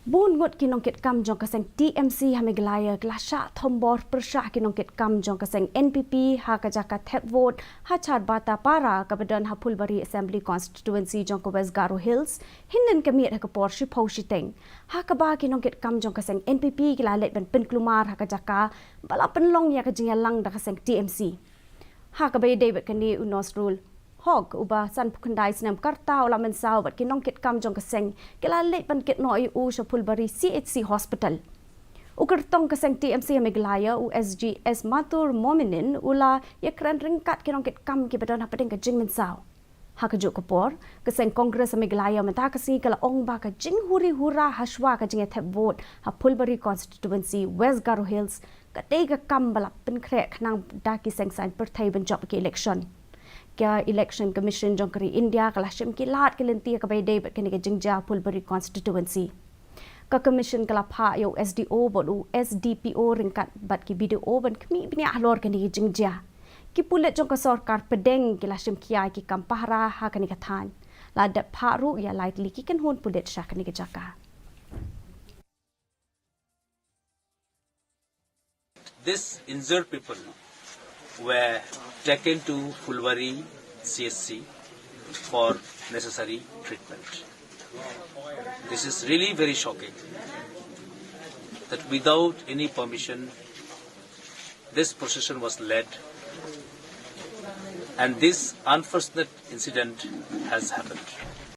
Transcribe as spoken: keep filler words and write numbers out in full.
Bun ngut ki nongkitkam jong ka seng T M C ha Meghalaya ki la shah thombor pyrshah ki nongkitkam jong ka seng N P P ha ka jaka thep vote ha Charbata Para kaba don ha Phulbari Assembly Constituency jong ka West Garo Hills, hynnin ka miet ha ka por shiphew shiteng. Ha kaba ki nongkitkam jong ka seng N P P ki la leit ban pynkulmar ha ka jaka ba la pynlong ïa ka jingïalang da ka seng T M C. Ha kaba ïadei bad kane, u Nosrul Hok, uba sanphew khyndai snem ka rta, u la mynsaw bad ki nongkitkam jong ka seng ki la leit ban kit noh ïa u sha Phulbari C H C Hospital. U kyrtong ka seng T M C ha Meghalaya, u S G S Matur Mominin, u la ïakren ryngkat ki nongkitkam kiba don hapdeng ka jingmynsaw. Ha kajuh ka por, ka seng Congress ha Meghalaya mynta ka sngi ka la ong ba ka jinghuri hura hashwa ka jingïathep vote ha Phulbari Constituency, West Garo Hills, ka dei ka kam ba la pynkhreh khnang da ki seng saiñ pyrthei ban jop ki election. Ka Election Commission jong ka ri India ka la shim ki lad ki lynti ha kaba ïadei bad kane ka jingjia Phulbari Constituency. Ka Commission ka la phah ïa u S D O bad u S D P O ryngkat bad ki B D O ban khmih bniah halor kane ka jingjia. Ki pulit jong ka sorkar pdeng ki la shim khia ïa ki kam pahara ha kane ka thaiñ. La dep phah ruh ïa lai tylli ki kynhun pulit sha kane ka jaka. These injured people were taken to Phulbari C H C for necessary treatment. This is really very shocking that without any permission, this procession was led and this unfortunate incident has happened.